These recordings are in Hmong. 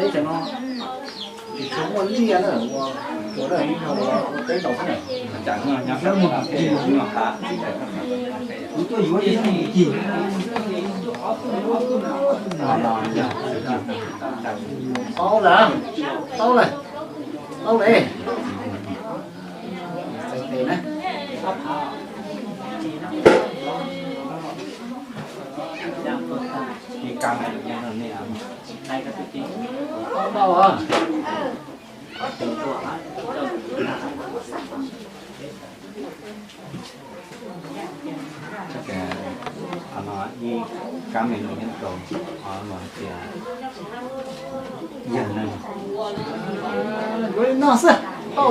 Teb cov no tsis tshua muaj liaj na, ua ua teb ntaus xwb na. Kuv tuaj yuav ib mus cig. Tau lawm, tau lawm, tau lawm. Qhov no ib kab me lus yeeb rau, qhov no hais tias yawg neeg. Yuav li no xwb, tau.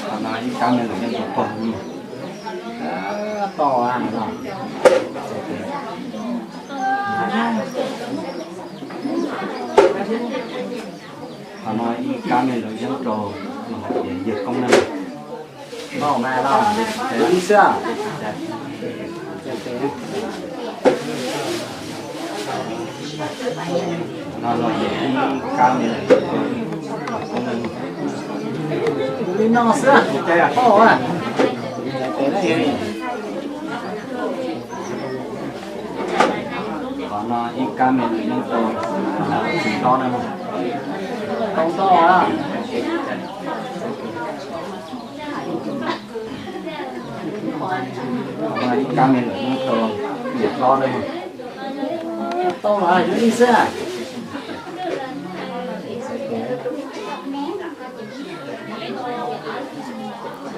Qhov no ib kab me lus yeeb rau pog. Tau no. Qhov no ib kab me lus yeeb rau, no hais tias yawg koob neej. No mas los ib xwb. No los ib kab me lus yeeb rau, koob neej. Li no xwb, tau. Qhov no ib kab me lus yeeb rau txiv hlob na. Tau tau. Qhov no ib kab me lus yeeb rau niam hlob na. Tau los yuav li xwb.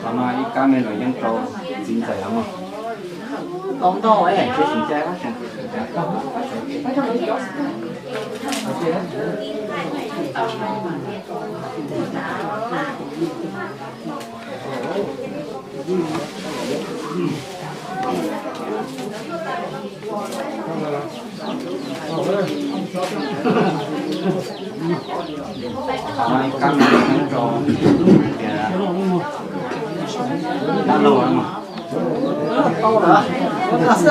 Qhov no ib kab me lus yeeb rau txiv ntxawm os. Tau ntau es. Qhov no ib kab me lus yeeb rau tias dab laug no. Tau lawm, ua tag xwb.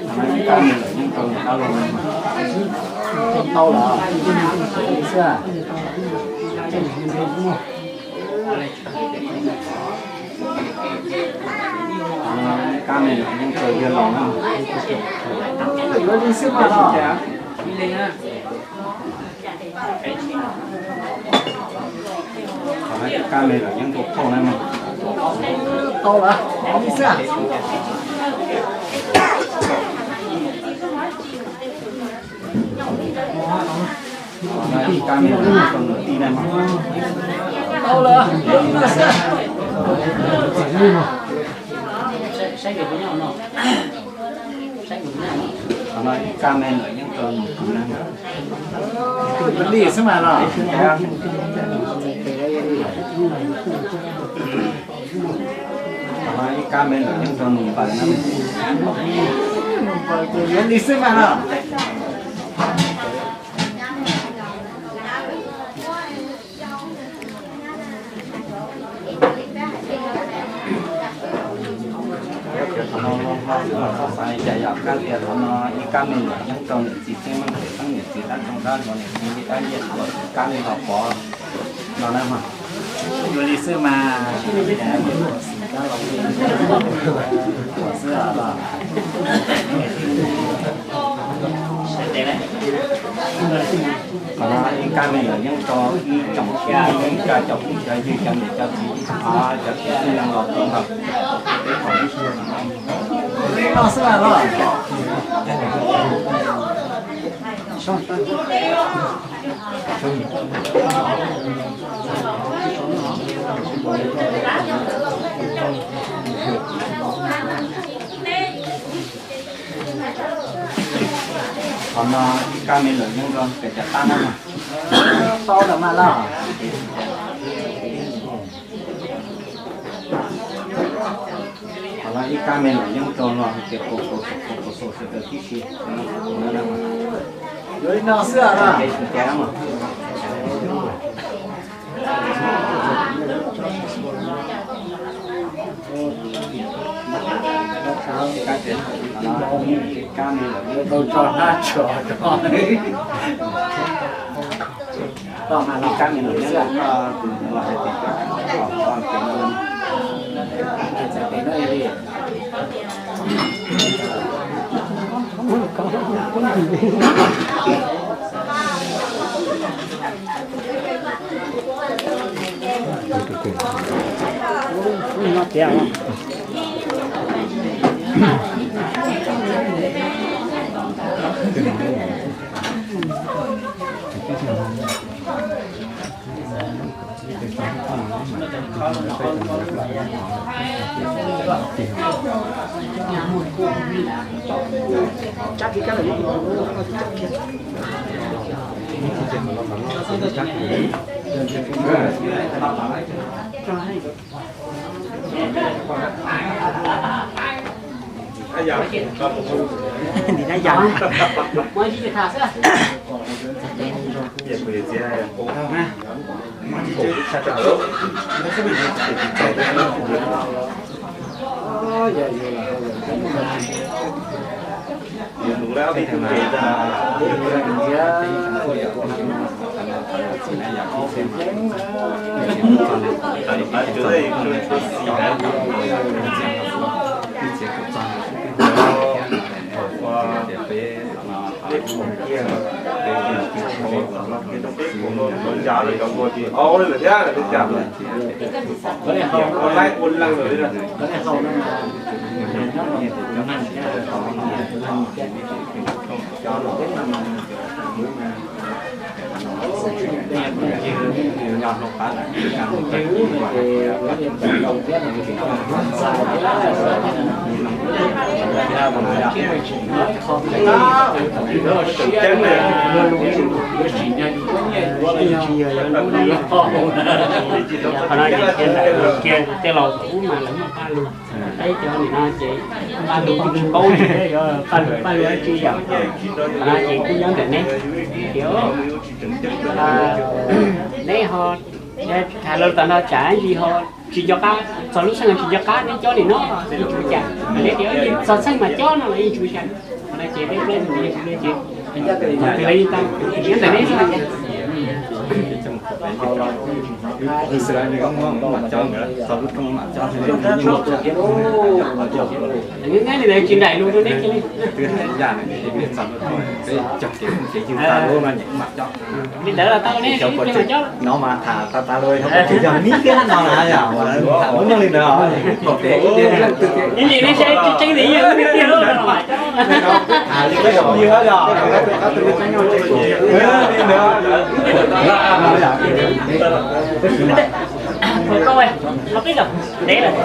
Qhov no ib kab me lus yeeb rau niam dab laug no. Tau lawm, ua tag xwb. Qhov no ib kab me lus yeeb rau yawg laus no. Yuav li xwb mas los. Qhov no ib kab me lus yeeb rau phauj na mog. Tau lawm, ua li xwb. Qhov no ib kab me lus yeeb rau niam tij na mog. Tau lawm, ua li xwb. Qhov no ib kab me lus yeeb rau niam tij na mog. Yuav li xwb mas los. Qhov no ib kab me lus yeeb rau nus npaws na. Nus npaws ces yuav li xwb mas los. Qhov no los xav xav cas yog kab tias qhov no ib kab me lus yeeb rau niam txiv xwb, meej pem xeeb niam txiv dab tsi dab los niam txiv li dab liaj tuam kab li los pov no na mog. Yuav li xwb mas. Xwb los. Qhov no ib kab me lus yeeb rau ib tsoom xya ib tsoom phooj cov ywg cov niam cov txiv, cov txiv xwb los tau nrog peb pom ib xwb. Qhov no ib kab me lus yeeb rau pem cov qab no. Tau lawm mas los. Qhov no ib kab me lus yeeb rau los hais tias puas puas puas puas puas sawv daws tib si. Yuav ib no xwb a. Tau hnab tshuaj rau. Qhov no ces kiag ntawm kiag tej laus ub mas lawv muaj paj lug. Peb cov nim no ces paj lug kuj tsis paub li, yuav paj lug paj lug dab tsi yom. Qhov no ces kuj nyob ntawm neb. Tias neb ho tham lus tom no tsam ntsis ho tsis nco qab, txog lub sij hawm tsis nco qab neb cov nim no yeej tsis ua cas. Neb tias txog txheej mas coj no los yeej tsis ua cas. Qhov no ces peb plaub tus yeej tsis ua cas. Tus lawv yeej tau nyob ntawm neb xwb. Neb li ntawd tsis nraim lus rau neb kiag li. Li ntawd los tau, neb sib coj los coj. No mas tham tas tas los yog tsis yog neb thiab no na, yog tham lub neej li ntawd. Ib ntsis neb saib tseeb tseeb tias yog tiag tiag lawm. Koj los qib los ntev lawm.